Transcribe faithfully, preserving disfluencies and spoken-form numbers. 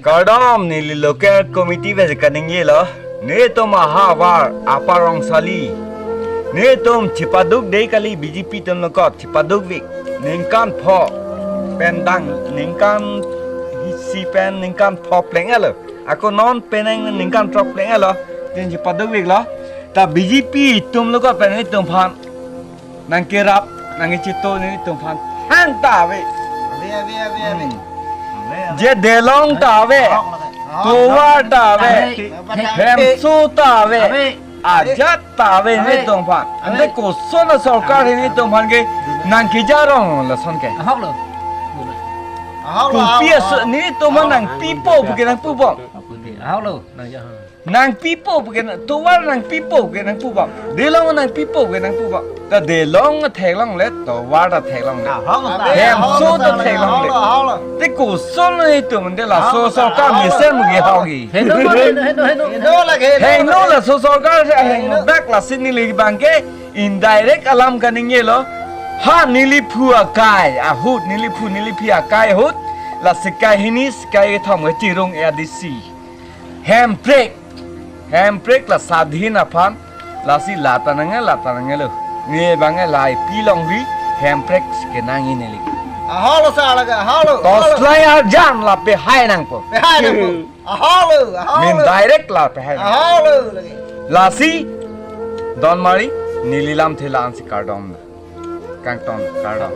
Kardom, neli local committee pen kaningje lo. Netum ahavar Upper Rongsali, netum chepaduk dei kali, B J P atum lokot chepaduk vik. Ningkan pho pen dang, ningkan isi pen ningkan pho pleng alo. Ako non penang ningkan throk pleng alo. Tin chepaduk vik lo. Ta B J P atum lokot pen netum aphan nangkerap, nangkechito netum aphan thangta ave. Ave, ave, ave, ave. Hmm. Ave, ave. Je Delong ta ave. Ahok, ahok. Tovar ta ave. Ave. Hemso ta ave. Ave. Ajat ta ave. Ave. Netum aphan. Ave. Ante koson asorkar netum aphan ke nangkejarong lason ke. Ahok lo. Ahok lo, kopi ahok, aso ahok. Netum aphan nangpipo pu ke nangpubom. Ahok lo, nangja. Nangpipo pu ke nang, tovar nangpipo pu ke nangpubom. Delong nangpipo pu ke nangpubom. Ta delong theklongle, tovar ta theklongle. Ahok lo, ahok lo. Hemso ta theklongle. Ahok lo, ahok lo. Te koson netum ante laso sorkar mesen mugi haugi. Heno, heno, heno, heno. Heno lagi, heno lagi. Heno laso sorkar si heno. Heno dak lasi neli abang ke indirect alam kaningje lo. Ha neliphu akai ahut, neliphu neliphi akai ahut. Lasi kai hini, kai kethom kechirung A D C. Hemprek. Hemprek la sadhin aphan. Lasi lata nangke, lata nangke lo. Ne abang ke lai pilong vi. Hemprek si kenangji neli. Ahok lo sir lagi, ahok lo, ahok lo. Toslai arjan lape hai nangpo. Pe hai nangpo. Ahok lo, ahok lo. Min direct lape hai nangpo. Ahok lo lagi. Lasi donmari neli lamthe la-an si kardom na. Kangton, kardom.